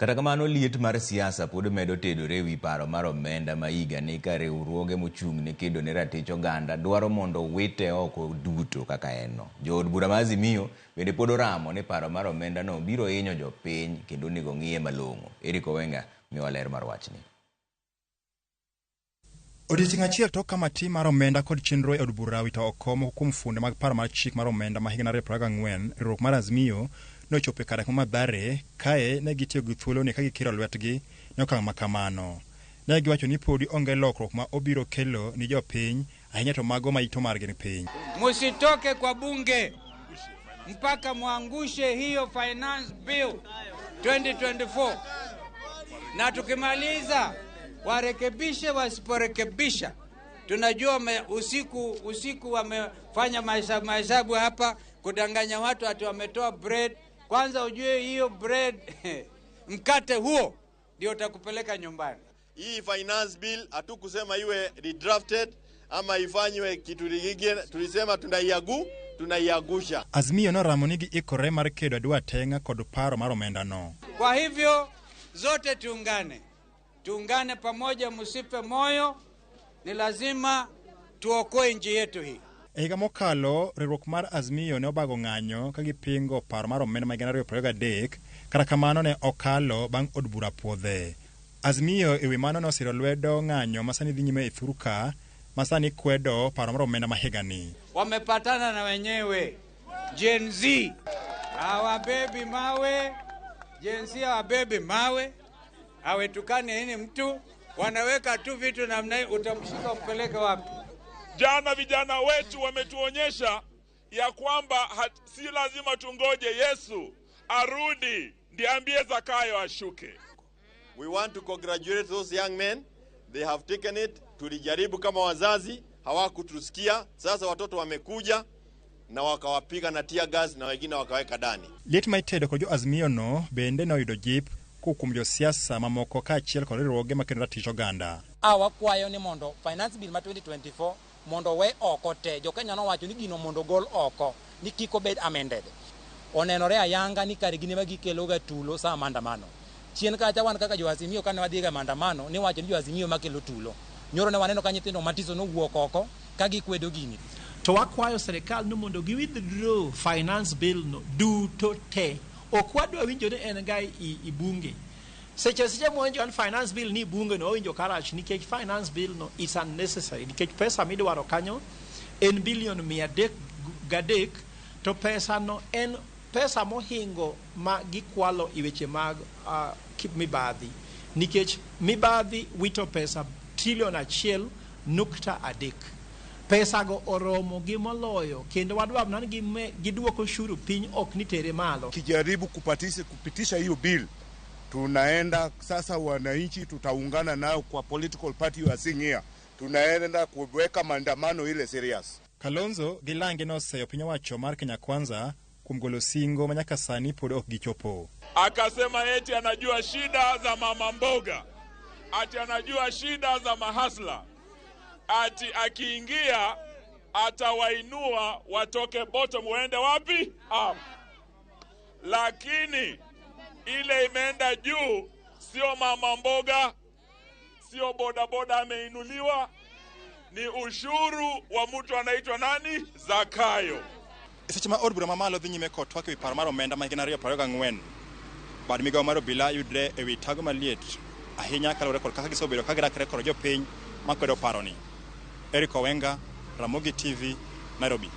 Kata kamano, liet mar siasa pod medo tedore ewi paro mar omenda ma higani ka riwruoge mochung' ne kedo ne ratich oganda dwaro mondo wite oko duto kaka en no. Jood bura ma Azimio bende pod oramo ni paro mar omenda no biro hinyo jopiny kendo onego ng'iye malong'o. Eric Owenga miyowa ler mar wachni. Odiechieng' achiel tok kamati mar omenda kod chenro e od bura wito oko moko kuom fuonde mag paro mar chik mar omenda ma higa 2024, riwruok mar Azimio nochopo e kar dak ma Mathare kae ne gitiyo gi thuoloni ka gikiro lwetgi ne okang' ma kamano. Ne giwacho ni podi onge lokruok ma obiro kelo ni jopiny, ahinya to mago ma yuto margi ni piny. Musitoke kwa bunge mpaka muangushe hiyo Finance Bill 2024, na tukimaliza warekebishe, wasiporekebisha tunajua usiku usiku wamefanya mahesabu mahesabu hapa kudanganya watu ati wametoa bread. Kwanza ujue hiyo bread, mkate huo ndio utakupeleka nyumbani. Hii Finance Bill hatukusema iwe redrafted ama ifanywe kitu kingine, tulisema tunaiangusha. Azimio noramo ni giikore mar kedo adwa teng'a kod paro mar omenda no. Kwa hivyo zote tuungane, tuungane pamoja, msife moyo, ni lazima tuokoe nchi yetu hii. E higa mokalo, riwruok mar Azimio ne obago ng'anyo ka gipingo paro mar omenda ma 2023, kata kamano ne okalo bang' od bura puodhe. Azimio ewi mano nosiro lwedo ng'anyo ma sani dhi nyime e thur ka ma sani kwedo paro mar omenda ma higani. Wamepatana na wenyewe Gen Z hawabebi mawe, Gen Z hawabebi mawe, hawetukani nini mtu, wanaweka tu vitu namna hii, utamshika umpeleke wapi? Jana vijana wetu wametuonyesha ya kwamba si lazima tungoje Yesu arudi ndiye ambie Zakayo ashuke. We want to congratulate those young men. They have taken it. Tulijaribu kama wazazi, hawakutusikia. Sasa watoto wamekuja na wakawapiga na tear gas na wengine wakaweka ndani. Liet ma itedo kod jo Azimio no bende noyudo jip kowuok kuom josiasa mamoko kaachiel kod riwruoge makedo ratich oganda. A wakwayo ni mondo Finance Bill ma 2024 mondo we oko te. Jo-Kenya nowacho ni gino mondo ogol oko, ni kik obed amended. Onenore ayanga ni kare gin ema gikelo ga tulo sa maandamano. Chien kacha wan kaka jo Azimio kane wadhi ga maandamano niwacho ni jo Azimio ema kelo tulo. Nyoro ne waneno ka nyithindo matiso nowuok oko ka gikwedo gini. To wakwayo serikal ni mondo gi withdraw Finance Bill no duto te. Ok wadwa winjo ni en ga i bunge. Seche seche mwawinjo ni Finance Bill ni bunge no, wawinjo karach nikech Finance Bill no is unnecessary, nikech pesa midwaro kanyo en bilion 303, to pesa no en pesa mohingo ma gikwalo i weche mag mibadhi, nikech mibadhi wito pesa trilion 1.3. Pesago oromo gi moloyo, kendo wadwa mana ni giduoko ushuru piny, ok ni tere malo. Kijaribu kupitisha hiyo bill, tunaenda sasa, wananchi tutaungana nao kwa political party you are seeing here, tunaenda kuweka maandamano ile serious. Kalonzo gi lange noseyo piny owacho mar Kenya Kwanza kuom golo singo ma nyaka sani pod ok gichopo. Akasema eti anajua shida za mama mboga, ati anajua shida za mahasla, ati akiingia atawainua watoke bottom waende wapi? Up. Lakini ile imeenda juu, sio mama mboga, sio bodaboda ameinuliwa, ni ushuru wa mtu anaitwa nani? Zakayo. E seche ma od bura mamalo dhi nyime kod twak ewi paro mar omenda ma 2024, bad migawo mar obila yudre ewi tago maliet ahinya kaluwore kod kaka gisebedo ka girakre kod jopiny makwedo paroni. Eric Owenga, Ramogi TV, Nairobi.